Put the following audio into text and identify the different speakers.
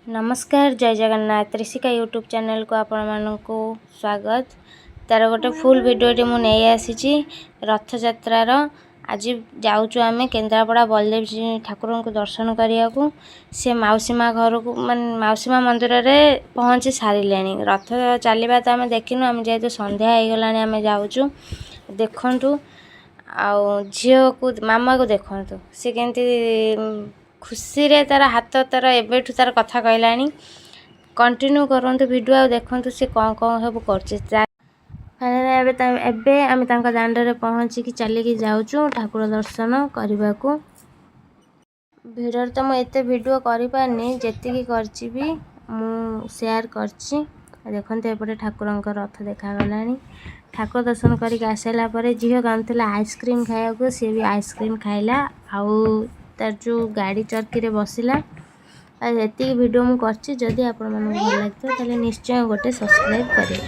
Speaker 1: ନମସ୍କାର, ଜୟ ଜଗନ୍ନାଥ। ତ୍ରିଶିକା ୟୁଟ୍ୟୁବ୍ ଚ୍ୟାନେଲ୍କୁ ଆପଣମାନଙ୍କୁ ସ୍ୱାଗତ। ତାର ଗୋଟେ ଫୁଲ୍ ଭିଡ଼ିଓଟି ମୁଁ ନେଇ ଆସିଛି ରଥଯାତ୍ରାର। ଆଜି ଯାଉଛୁ ଆମେ କେନ୍ଦ୍ରାପଡ଼ା ବଳଦେବଜୀ ଠାକୁରଙ୍କୁ ଦର୍ଶନ କରିବାକୁ। ସେ ମାଉସୀ ମା ଘରକୁ, ମାନେ ମାଉସୀ ମା ମନ୍ଦିରରେ ପହଞ୍ଚି ସାରିଲେଣି। ରଥ ଚାଲିବା ତ ଆମେ ଦେଖିନୁ। ଆମେ ଯେହେତୁ ସନ୍ଧ୍ୟା ହେଇଗଲାଣି, ଆମେ ଯାଉଛୁ। ଦେଖନ୍ତୁ ଆଉ ଝିଅକୁ, ମାମାକୁ ଦେଖନ୍ତୁ, ସେ କେମିତି ଖୁସିରେ ତାର ହାତ ତାର ଏବେଠୁ ତାର କଥା କହିଲାଣି। କଣ୍ଟିନ୍ୟୁ କରନ୍ତୁ ଭିଡ଼ିଓ ଆଉ ଦେଖନ୍ତୁ ସେ କ'ଣ କ'ଣ ସବୁ କରୁଛି। ଫାଇନାଲି ଏବେ ଆମେ ତାଙ୍କ ଦାଣ୍ଡରେ ପହଞ୍ଚିକି ଚାଲିକି ଯାଉଛୁ ଠାକୁର ଦର୍ଶନ କରିବାକୁ। ଭିଡ଼ରେ ତ ମୁଁ ଏତେ ଭିଡ଼ିଓ କରିପାରିନି, ଯେତିକି କରିଛି ବି ମୁଁ ସେୟାର କରିଛି। ଦେଖନ୍ତୁ, ଏପଟେ ଠାକୁରଙ୍କ ରଥ ଦେଖାଗଲାଣି। ଠାକୁର ଦର୍ଶନ କରିକି ଆସିଲା ପରେ ଝିଅ କାନ୍ଦୁଥିଲା ଆଇସ୍କ୍ରିମ୍ ଖାଇବାକୁ। ସିଏ ବି ଆଇସ୍କ୍ରିମ୍ ଖାଇଲା ଆଉ ତାର ଯେଉଁ ଗାଡ଼ି ଚର୍କିରେ ବସିଲା। ଆଉ ଏତିକି ଭିଡ଼ିଓ ମୁଁ କରିଛି। ଯଦି ଆପଣମାନଙ୍କୁ ଭଲ ଲାଗିଥିବ, ତାହେଲେ ନିଶ୍ଚୟ ଗୋଟେ ସବସ୍କ୍ରାଇବ୍ କରିବେ।